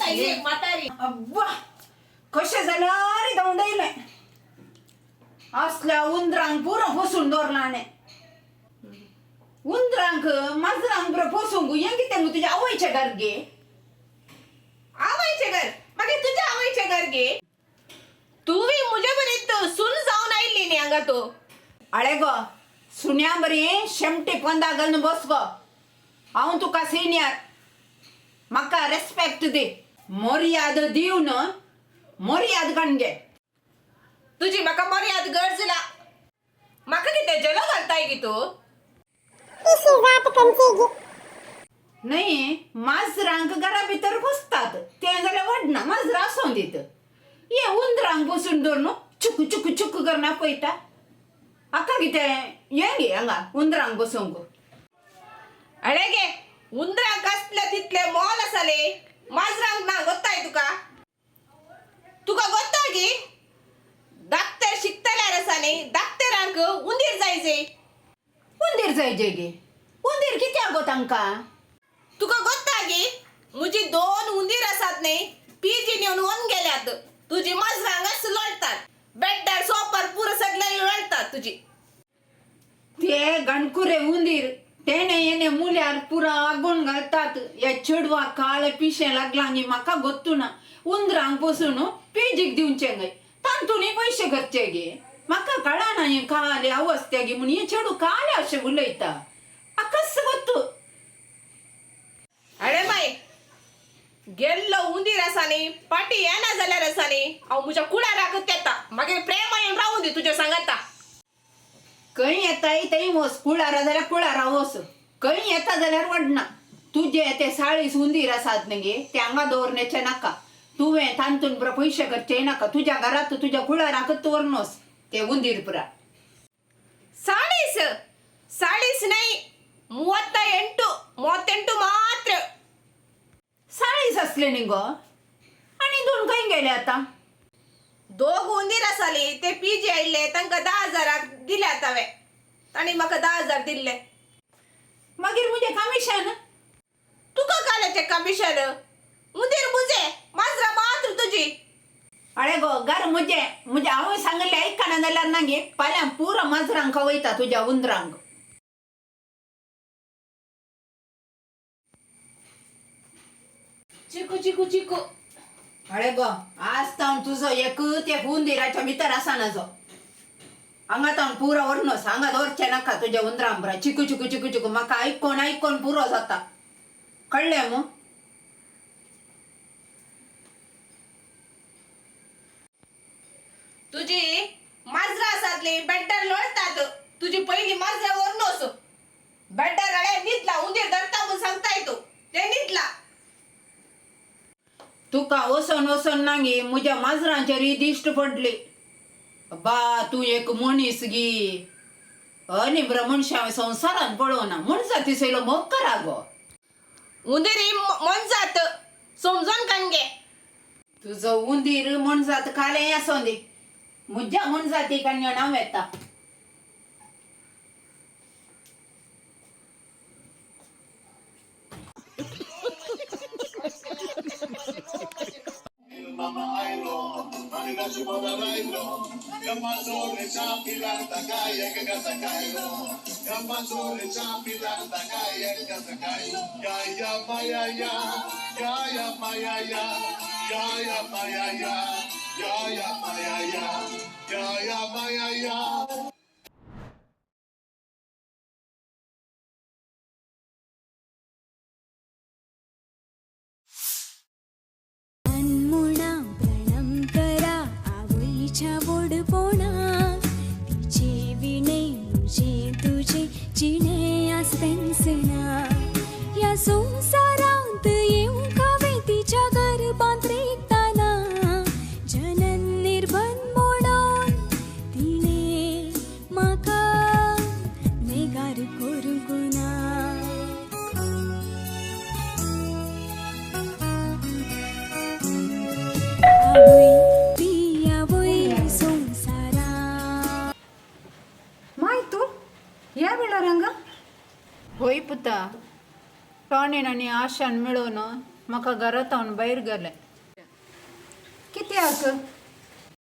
ही म्हातारी. अब्बा, कशें जाल्यार धांवडयलें. असल्या उंदरांक पुरो पोसून दवरलां हाणें. उंदरांक माजरांक पुरो पोसूंक हें कितें गो तुज्या आवयचें घर गे? आवयचें घर मागीर तुज्या आवयचें घर गे. तुवी म्हजे बरी सून जावन आयिल्ली न्ही हांगा तूं. अळे गो, सुण्या बरी शेमटे पोंदा घालून बस गो. हांव तुका सिनियर, म्हाका रेस्पेक्ट दी, मर्याद दिवन मर्याद काडून घे. तुजी म्हाका मर्याद गरज ना. म्हाका कितें जेलो घालताय गी तूं? न्हय, माजरांक घरा भितर पोसतात तें जाल्यार व्हडना, माजरां आसूं दीत. हे उंदरांक पोसून दवर न्हू, चुक चुक चुक करना पळयता. हाका कितें हें गे हांगा उंदरांक बसोवंक? अळे गे, उंदरांक आसले तितले मोल आसाले, माजरांक ना. गोत्ताय तुका? तुका गोत्ता गी, धाकटे शिकतल्यार आसा न्ही, धाकटेरांक उंदीर जायजे. उंदीर जायजे गे? उंदीर कित्याक गो तांकां? तुका गोत्ता गी, म्हजी दोन उंदीर आसात न्ही, पीजी नेवन वन गेल्यात. तुजी माजरां हांगाच लोळटात, बेड्डार सोपार पुरो सगळे लोळटात तुजी. ते गणकुरे उंदीर तेणे येणे मुल्यार पुरा आगोन घालतात. ह्या चेडवाक काळे पिशें लागलां न्ही, म्हाका गोत्तू ना. उंदरांक पसून पेजीक दिवचें गे, तांतूनय पयशे करचे गे. म्हाका कळना हें काले अवस्था गे म्हूण. हें चेडूं काले अशें उलयता, आकस गोत्तू. अरे माय, गेल्लो उंदीर आसा न्ही, पाटी येना जाल्यार आसा न्ही, हांव म्हज्या कुळाराकच येता. मागीर प्रेमा येवन रावूं दी तुज्या सांगाता. खंय येताय थंय वच, कुळारा जाल्यार कुळारा वच, खंय येता जाल्यार वडना. तुजे ते 40 उंदीर आसात न्ही गे, ते हांगा दवरण्याचे नाका. तुवें तांतून पुरा पयशे खर्चेय नाका. तुज्या घरात तुज्या कुळाराकच दवरनोस ते उंदीर पुरा. 40 40 न्हय, 38, 38 मात्र. 40 असले न्ही गो, आनी दोन खंय गेले आतां? दोग उंदीर आसाली ते पीजी आयिल्ले, तांकां 10,000 दिल्यात हांवें. तांणी म्हाका 10,000 दिल्ले. मागीर म्हजें कमिशन? तुका काल्याचें कमिशन? उंदीर मुजे, माजरां मात्र तुजी. अळे गो, घर म्हजें म्हजें. हांवें सांगिल्लें आयकना जाल्यार ना गे, फाल्यां पुरो माजरांक वयता तुज्या उंदरांक. चिकू चिकू चिकू. अळे गो, आज तावन तुजो एकूच एक उंदीराच्या भितर आसा जो. हांगा तावन पुरो व्हरनोस, हांगा दवरचें नाका तुज्या उंदरां पुरा. चिकू चिकू चिकू चिकू म्हाका आयकोन आयकोन पुरो जाता, कळ्ळें मू? तुजी माजरां आसातली बेड्डार लोळटात. तुजी पयली माजरां व्हरनोस बेड्डार. अळे न्हिदला उंदीर धरता म्हूण सांगताय तूं, ते न्हिदला. तुका वचोन वचोन ना गे म्हज्या माजरांचेर दिश्ट पडली. बा, तूं एक मनीस गी? आनी बरो मनशां हांवें संवसारांत पळोवना. मनजाती सयलो मोग करा गो. उंदीर ही मोनजात समजून कान घे. तुजो उंदीर मनजात कालें आसों दी, म्हज्या मनजाती कडल्यान हांव येता. अनमोणा प्रणाम करा आवयच्या वोडपोणाक, तिचे विणे म्हजे तुजे जिणे आसतेंच ना. ह्या संवसारांत येवंक हांवें तिच्या गर्भांत रिगतना, जनन निर्बंध म्हणून तिणें म्हाका नेगार करूंक ना. आवय ती आवय संवसारा. माय, तूं ह्या वेळार हांगा? होय पुता, टॉनीन आनी आशान मेळून म्हाका घरांत हांव भायर गेलें. कित्याक?